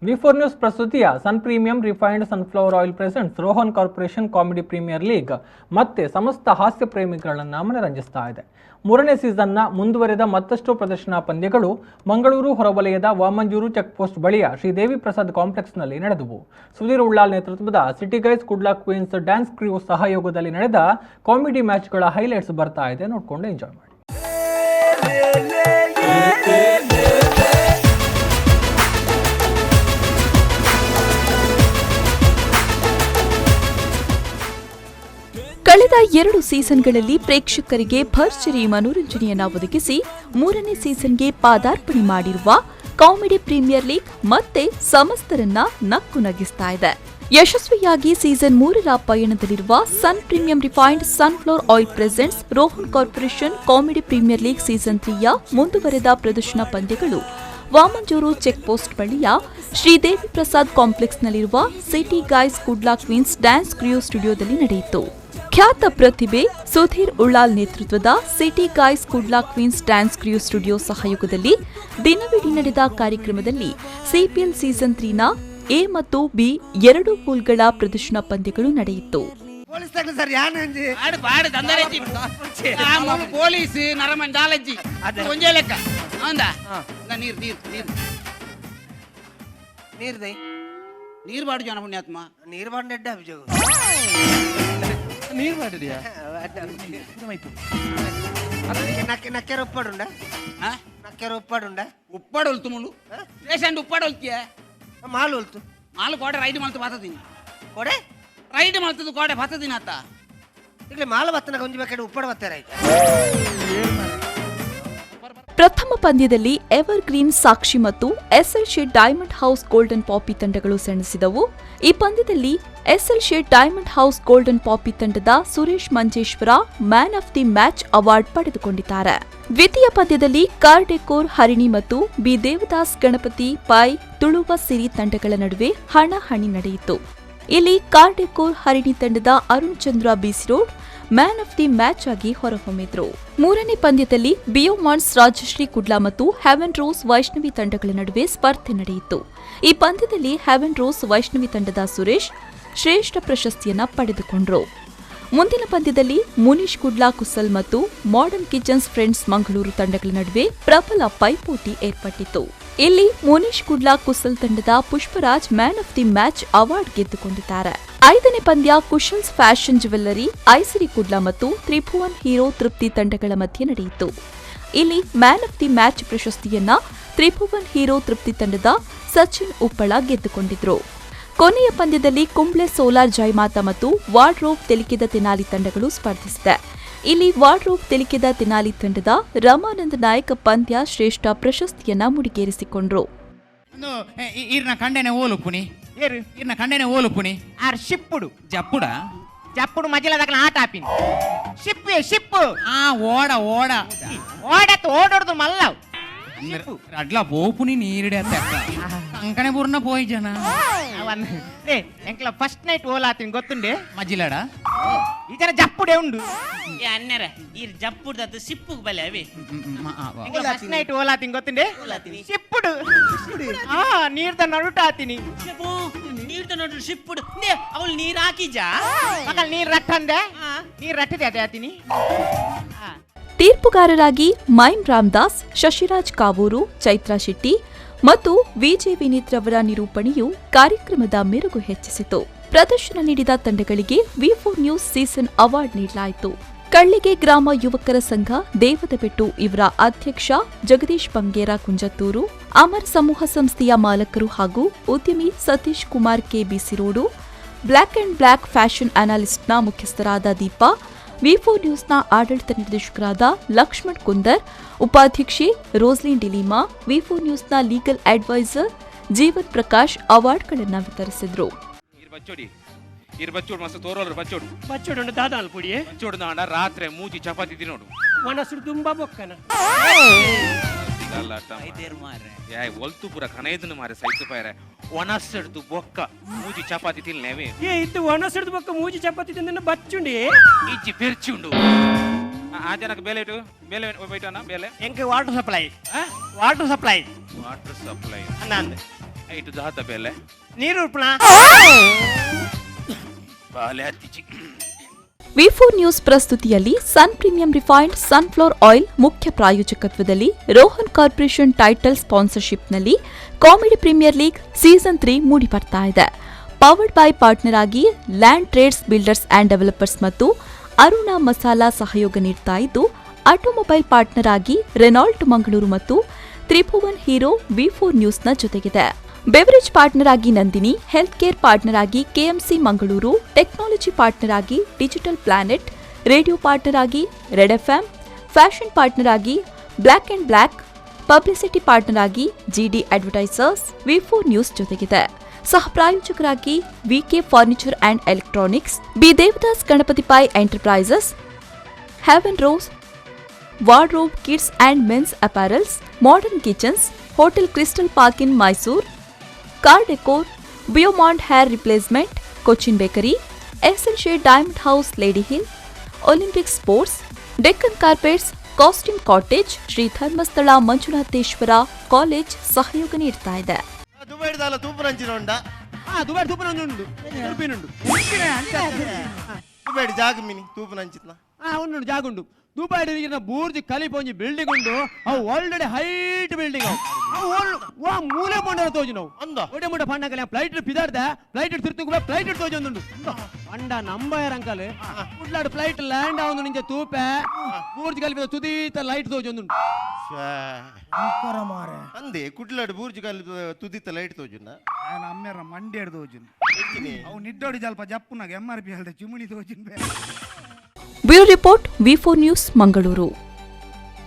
ವಿ4 news ಪ್ರಸ್ತುತಿಯ Sun Premium refined sunflower oil presents Rohan Corporation Comedy Premier League ಮತ್ತೆ ಸಮಸ್ತ ಹಾಸ್ಯ ಪ್ರೇಮಿಗಳನ್ನು ಮನರಂಜಿಸ್ತಾ ಇದೆ. ಮೂರನೇ ಸೀಸನ್ನ ಮುಂದುವರೆದ ಮತ್ತಷ್ಟು ಪ್ರದರ್ಶನ ಪಂದ್ಯಗಳು ಮಂಗಳೂರು ಹೊರವಲಯದ ವಾಮಂಜೂರು ಚೆಕ್ಪೋಸ್ಟ್ ಬಳಿಯ ಶ್ರೀದೇವಿ ಪ್ರಸಾದ್ ಕಾಂಪ್ಲೆಕ್ಸ್ನಲ್ಲಿ ನಡೆದವು. ಸುಧೀರ್ ಉಳ್ಳಾಲ್ ನೇತೃತ್ವದ City Guys Kudla Queens dance crew ಸಹಯೋಗದಲ್ಲಿ ನಡೆದ ಕಾಮಿಡಿ ಮ್ಯಾಚ್ಗಳ ಹೈಲೈಟ್ಸ್ ಬರ್ತಾ ಇದೆ, ನೋಡ್ಕೊಂಡು ಎಂಜಾಯ್ ಮಾಡಿ. ಕಳೆದ 2 ಸೀಸನ್ಗಳಲ್ಲಿ ಪ್ರೇಕ್ಷಕರಿಗೆ ಭರ್ಜರಿ ಮನೋರಂಜನೆಯನ್ನ ಒದಗಿಸಿ ಮೂರನೇ ಸೀಸನ್ಗೆ ಪಾದಾರ್ಪಣೆ ಮಾಡಿರುವ ಕಾಮಿಡಿ ಪ್ರೀಮಿಯರ್ ಲೀಗ್ ಮತ್ತೆ ಸಮಸ್ತರನ್ನ ನಕ್ಕು ನಗಿಸ್ತಾ ಇದೆ. ಯಶಸ್ವಿಯಾಗಿ season 3ರ ಪಯಣದಲ್ಲಿರುವ Sun Premium refined sunflower oil presents Rohan Corporation Comedy Premier League season 3ಯ ಮುಂದುವರೆದ ಪ್ರದರ್ಶನ ಪಂದ್ಯಗಳು ವಾಮಂಜೂರು ಚೆಕ್ಪೋಸ್ಟ್ ಬಳಿಯ Sridevi Prasad ಕಾಂಪ್ಲೆಕ್ಸ್ನಲ್ಲಿರುವ City Guys Kudla Queens dance crew ಸ್ಟುಡಿಯೋದಲ್ಲಿ ನಡೆಯಿತು. ಖ್ಯಾತ ಪ್ರತಿಭೆ ಸುಧೀರ್ ಉಳ್ಳಾಲ್ ನೇತೃತ್ವದ City Guys Kudla Queens dance crew studio ಸಹಯೋಗದಲ್ಲಿ ದಿನವಿಡೀ ನಡೆದ ಕಾರ್ಯಕ್ರಮದಲ್ಲಿ ಸಿಪಿಎಲ್ ಸೀಸನ್ 3ನ ಎ ಮತ್ತು ಬಿ ಎರಡು ಪೂಲ್ಗಳ ಪ್ರದರ್ಶನ ಪಂದ್ಯಗಳು ನಡೆಯಿತು. ಪೊಲೀಸ್ ತಗ್ಲು ಸರ್ ಯಾನಂಜಿ. ಪಾಡು ಪಾಡು ತಂದರೆಜ್ಜಿ ಆ ಮೂಲು ಪೊಲೀಸ್ ನರಮನ್ ದಾಲಜ್ಜಿ ಒಂಜೇ ಲೆಕ್ಕ ಹೌದಾ? ನೀರು ನೀರು ನೀರು. ನೀರ್ ದೈ. ನೀರು ಬಾಡು ಜನ ಪುಣ್ಯಾತ್ಮ. ನೀರ್ ಬಾಂಡ್ ಎಡ್ಡೆ ಅಭಿಜೋಗ. ನೀರ್ ಮಾಡಿದ್ಯಾ? ನಕ್ಕೆರ ಉಪ್ಪಾಡುಂಡ? ಆ? ನಕ್ಕೆರ ಉಪ್ಪಾಡುಂಡ? ಉಪ್ಪಾಡು ಒಲ್ತು ಮುಳು ಸ್ಟೇಷನ್ ಉಪ್ಪಾಡು ಒಲ್ತಿಯ. ಮಾಲು ಒಲ್ತು. ಮಾಲು ಕೋಡೆ ರೈಡ್ ಮಲ್ತು ಬತ್ತದಿನಿ. ಕೊಡೆ. ರೈಡ್ ಮಲ್ತದು ಕೋಡೆ ಬತ್ತದಿನ ಅತ್ತ. ಇಲ್ಲಿ ಮಾಲು ಬತ್ತನ ಒಂಜಿ ಬೇಕಾದ್ರೆ ಉಪ್ಪಾಡು ಬತ್ತಾರ ಆಯ್ತು. ಪ್ರಥಮ ಪಂದ್ಯದಲ್ಲಿ ಎವರ್ ಗ್ರೀನ್ ಸಾಕ್ಷಿ ಮತ್ತು SL Shet Diamond House Golden Poppy ತಂಡಗಳು ಸೆಣಸಿದವು. ಈ ಪಂದ್ಯದಲ್ಲಿ SL Shet Diamond House Golden Poppy ತಂಡದ Suresh Manjeshwar man of the match award ಪಡೆದುಕೊಂಡಿದ್ದಾರೆ. ದ್ವಿತೀಯ ಪಂದ್ಯದಲ್ಲಿ ಕಾರ್ ಡೆಕೋರ್ ಹರಿಣಿ ಮತ್ತು ಬಿ ದೇವದಾಸ್ ಗಣಪತಿ ಪೈ ತುಳುವ ಸಿರಿ ತಂಡಗಳ ನಡುವೆ ಹಣಾಹಣಿ ನಡೆಯಿತು. ಇಲ್ಲಿ ಕಾರ್ ಡೆಕೋರ್ ಹರಿಣಿ ತಂಡದ Arun Chandra BC road man of the match ಆಗಿ ಹೊರಹೊಮ್ಮಿದ್ರು. ಮೂರನೇ ಪಂದ್ಯದಲ್ಲಿ ಬಿಯೋಮಾನ್ಸ್ ರಾಜಶ್ರೀ ಕುಡ್ಲಾ ಮತ್ತು ಹೆವೆನ್ ರೋಸ್ ವೈಷ್ಣವಿ ತಂಡಗಳ ನಡುವೆ ಸ್ಪರ್ಧೆ ನಡೆಯಿತು. ಈ ಪಂದ್ಯದಲ್ಲಿ ಹೆವೆನ್ ರೋಸ್ ವೈಷ್ಣವಿ ತಂಡದ ಸುರೇಶ್ ಶ್ರೇಷ್ಠ ಪ್ರಶಸ್ತಿಯನ್ನ ಪಡೆದುಕೊಂಡರು. ಮುಂದಿನ ಪಂದ್ಯದಲ್ಲಿ ಮುನೀಶ್ ಕುಡ್ಲಾ ಕುಸಲ್ ಮತ್ತು ಮಾಡರ್ನ್ ಕಿಚನ್ಸ್ ಫ್ರೆಂಡ್ಸ್ ಮಂಗಳೂರು ತಂಡಗಳ ನಡುವೆ ಪ್ರಬಲ ಪೈಪೋಟಿ ಏರ್ಪಟ್ಟಿತ್ತು. ಇಲ್ಲಿ ಮುನೀಶ್ ಕುಡ್ಲಾ ಕುಸಲ್ ತಂಡದ Pushparaj man of the match award ಗೆದ್ದುಕೊಂಡಿದ್ದಾರೆ. ಐದನೇ ಪಂದ್ಯ ಕುಶಲ್ಸ್ ಫ್ಯಾಷನ್ ಜ್ಯುವೆಲ್ಲರಿ ಐಸಿರಿ ಕುಡ್ಲಾ ಮತ್ತು ತ್ರಿಭುವನ್ ಹೀರೋ ತೃಪ್ತಿ ತಂಡಗಳ ಮಧ್ಯೆ ನಡೆಯಿತು. ಇಲ್ಲಿ ಮ್ಯಾನ್ ಆಫ್ the match ಪ್ರಶಸ್ತಿಯನ್ನ ತ್ರಿಭುವನ್ ಹೀರೋ ತೃಪ್ತಿ ತಂಡದ ಸಚಿನ್ ಉಪ್ಪಳ ಗೆದ್ದುಕೊಂಡಿದ್ರು. ಕೊನೆಯ ಪಂದ್ಯದಲ್ಲಿ ಕುಂಬ್ಳೆ ಸೋಲಾರ್ ಜಯಮಾತಾ ಮತ್ತು ವಾರ್ಡ್ರೋಬ್ ತೆಲಿಕೆದ ತೆನಾಲಿ ತಂಡಗಳು ಸ್ಪರ್ಧಿಸಿದೆ. ಇಲ್ಲಿ ವಾರ್ಡ್ರೋಬ್ ತೆಲಿಕೆದ ತೆನಾಲಿ ತಂಡದ ರಮಾನಂದ ನಾಯಕ್ ಪಂದ್ಯ ಶ್ರೇಷ್ಠ ಪ್ರಶಸ್ತಿಯನ್ನ ಮುಡಿಗೇರಿಸಿಕೊಂಡ್ರು. ಈರ್ನ ಕಂಡೆನೆ ಓಲುಪ್ಪುನಿ, ಈರ್ನ ಕಂಡೆನೆ ಓಲುಪ್ಪುನಿ. ಆರ್ ಶಿಪ್ಪುಡು. ಜಪ್ಪುಡ? ಜಪ್ಪುಡು ಮಜಿಲದಕಲ ಆಟ ಆಪಿನಿ ಶಿಪ್ಪು ಶಿಪ್ಪು. ಆ ಓಡ ಓಡ. ಓಡತ್ ಓಡೋಡ್ದು ಮಲ್ಲವ್. ಅಡ್ಲ ಪೋಪುನಿ ನೀರಿಡೆ ಕಂಕಣೆ ಬೂರ್ನ ಪೋಯಿ ಜನ. ಎಂಕ್ಲ ಫಸ್ಟ್ ನೈಟ್ ಓಲಾತಿನಿ ಗೊತ್ತುಂಡೆ? ಮಜಿಲಡ. ಈ ಜನ ಜಪ್ಪುಡೆ ಉಂಡು. ಅನ್ನರ ಈ ಜಪ್ಪುಡ್ದತ್ತು ಸಿಪ್ಪು ಬಲೆ ಅವಿ. First night ಓಲಾತಿನಿ ಗೊತ್ತುಂಡೆ? ಶಿಪ್ಪುಡು ಆ ನೀರ್ದ ನಡುಟ ಆತಿನಿ. ನೀರ್ದ ನಡು ಶಿಪ್ಪುಡು ಅವಳು ನೀರ್ ಹಾಕಿಜಾ? ಮಗಲ್ ನೀರ್ ರಟ್ಟಂದೆ ನೀರ್ ರಟ್ಟಿದೆ ಅದೇ ಆತಿನಿ. ತೀರ್ಪುಗಾರರಾಗಿ ಮೈಮ್ ರಾಮದಾಸ್, ಶಶಿರಾಜ್ ಕಾವೂರು, ಚೈತ್ರಾ ಶೆಟ್ಟಿ ಮತ್ತು ವಿಜೆ ವಿನೀತ್ ರವರ ನಿರೂಪಣೆಯು ಕಾರ್ಯಕ್ರಮದ ಮೆರುಗು ಹೆಚ್ಚಿಸಿತು. ಪ್ರದರ್ಶನ ನೀಡಿದ ತಂಡಗಳಿಗೆ ವಿ4 ನ್ಯೂಸ್ ಸೀಸನ್ ಅವಾರ್ಡ್ ನೀಡಲಾಯಿತು. ಕಳ್ಳಿಗೆ ಗ್ರಾಮ ಯುವಕರ ಸಂಘ ದೇವದಬೆಟ್ಟು ಇವರ ಅಧ್ಯಕ್ಷ ಜಗದೀಶ್ ಬಂಗೇರ ಕುಂಜತ್ತೂರು, ಅಮರ್ ಸಮೂಹ ಸಂಸ್ಥೆಯ ಮಾಲಕರು ಹಾಗೂ ಉದ್ಯಮಿ Satish Kumar K BC road, black and black fashion ಅನಾಲಿಸ್ಟ್ನ ಮುಖ್ಯಸ್ಥರಾದ ದೀಪಾ, ವಿ4 ನ್ಯೂಸ್ನ ಆಡಳಿತ ನಿರ್ದೇಶಕರಾದ ಲಕ್ಷ್ಮಣ್ ಕುಂದರ್, ಉಪಾಧ್ಯಕ್ಷೆ ರೋಸ್ಲಿನ್ ಡಿಲೀಮಾ, ವಿ4 ನ್ಯೂಸ್ನ ಲೀಗಲ್ ಅಡ್ವೈಸರ್ ಜೀವನ್ ಪ್ರಕಾಶ್ ಅವಾರ್ಡ್ಗಳನ್ನು ವಿತರಿಸಿದರು. ಎಂಕ್ water supply, water supply. Water supply. ಅಂದ. ಐಟು ದಾತ ಬೇಲೆ. ನೀರು ಉರ್ಪುಣ. ಬಾಲೆ ಅತ್ತಿಚಿ. ವಿ ಫೋರ್ ನ್ಯೂಸ್ ಪ್ರಸ್ತುತಿಯಲ್ಲಿ Sun Premium refined sunflower oil ಮುಖ್ಯ ಪ್ರಾಯೋಜಕತ್ವದಲ್ಲಿ, ರೋಹನ್ ಕಾರ್ಪೊರೇಷನ್ ಟೈಟಲ್ ಸ್ಪಾನ್ಸರ್ಶಿಪ್ನಲ್ಲಿ ಕಾಮಿಡಿ ಪ್ರೀಮಿಯರ್ ಲೀಗ್ ಸೀಸನ್ 3 ಮೂಡಿ ಬರ್ತಾ ಇದೆ. ಪವರ್ಡ್ ಬೈ ಪಾರ್ಟ್ನರ್ ಆಗಿ Land Trades Builders and Developers ಮತ್ತು ಅರುಣಾ ಮಸಾಲಾ ಸಹಯೋಗ ನೀಡ್ತಾ ಇದ್ದು, ಆಟೋಮೊಬೈಲ್ ಪಾರ್ಟ್ನರ್ ಆಗಿ ರೆನಾಲ್ಟ್ ಮಂಗಳೂರು ಮತ್ತು ತ್ರಿಭುವನ್ ಹೀರೋ ವಿ ಫೋರ್ ನ್ಯೂಸ್ನ ಜೊತೆಗಿದೆ. ಬೆವರೇಜ್ ಪಾರ್ಟ್ನರ್ ಆಗಿ ನಂದಿನಿ, ಹೆಲ್ತ್ ಕೇರ್ ಪಾರ್ಟ್ನರ್ ಆಗಿ ಕೆಎಂಸಿ ಮಂಗಳೂರು, ಟೆಕ್ನಾಲಜಿ ಪಾರ್ಟ್ನರ್ ಆಗಿ ಡಿಜಿಟಲ್ ಪ್ಲಾನೆಟ್, ರೇಡಿಯೋ ಪಾರ್ಟ್ನರ್ ಆಗಿ ರೆಡ್ ಎಫ್ಎಂ, ಫ್ಯಾಷನ್ ಪಾರ್ಟ್ನರ್ ಆಗಿ black and black, publicity partner ಆಗಿ GD advertisers V four news ಜೊತೆಗಿದೆ. ಸಹ ಪ್ರಾಯೋಜಕರಾಗಿ ವಿಕೆ furniture and electronics, B Devadas Ganapati pi enterprises, Heaven Rose Wardrobe Kids and Men's Apparels, Modern Kitchens, Hotel Crystal Park in Mysore, Car Decor, Beaumont Hair Replacement, Cochin Bakery, SL Shade Diamond House Lady Hill, Olympic Sports, Deccan Carpets, Costume Cottage, Shri Dharmasthala Manjunatheshwara college ಸಹಯೋಗ ನೀಡ್ತಾ ಇದೆ. ದುಬೈಡ್ದಾಲ ತೂಪುನಂಚಿನ ಉಂಡ? ಆ Dubai ತೂಪನ ಉಂಡು, ಉಡುಪಿನುಂಡು. ದುಬೈಡ್ ಜಾಗ mini ತೂಪುನಂಚಿನ? ಆ ಉಂಡು, ಜಾಗ ಉಂಡು. ದುಬೈ ಬೂರ್ಜ್ ಖಲೀಫಾ ಒಂಜಿ ಬಿಲ್ಡಿಂಗ್ ಉಂಡು. ಅವು ಆಲ್ರೆಡಿ ಹೈಟ್ ಬಿಲ್ಡಿಂಗ್. ಅವು ಅವು ವಾ ಮೂಲೆ ಪಂಡರ ತೋಜು ನಾವು. ಅಂದ. ಒಡೆ ಮುಟ ಪಂಡಕಲೆ ಫ್ಲೈಟ್ ಪಿದಾರ್ದ, ಫ್ಲೈಟ್ ತಿರ್ತುಕು ಫ್ಲೈಟ್ ತೋಜೊಂದುಂಡು. ಪಂಡ ನಂಬಯರ್ ಅಂಕಲ್, ಕುಡ್ಲಾಡ್ ಫ್ಲೈಟ್ ಲ್ಯಾಂಡ್ ಆವೊಂದು ನಿಂಚೆ ತೂಪೆ, ಬೂರ್ಜ್ ಖಲೀಫಾ ತುದೀತ ಲೈಟ್ ತೋಜೊಂದುಂಡು. ಅಂದೆ, ಕುಡ್ಲಾಡ್ ಬೂರ್ಜ್ ಖಲೀಫಾ ತುದಿತ ಲೈಟ್ ತೋಜುನ? ఆయన అమ్మేర మండేడు దోజును. ಎಂಚಿನಿ? ಅವು ನಿಡ್ಡೋಡಿ ಜಲ್ಪ ಜಪ್ಪುನಾಗ ಎಂ ಆರ್ ಪಿ ಅಲ್ದೆ ಚಿಮುಣಿ ದೋಜುನ್. Bureau report, V4 News, Mangaluru.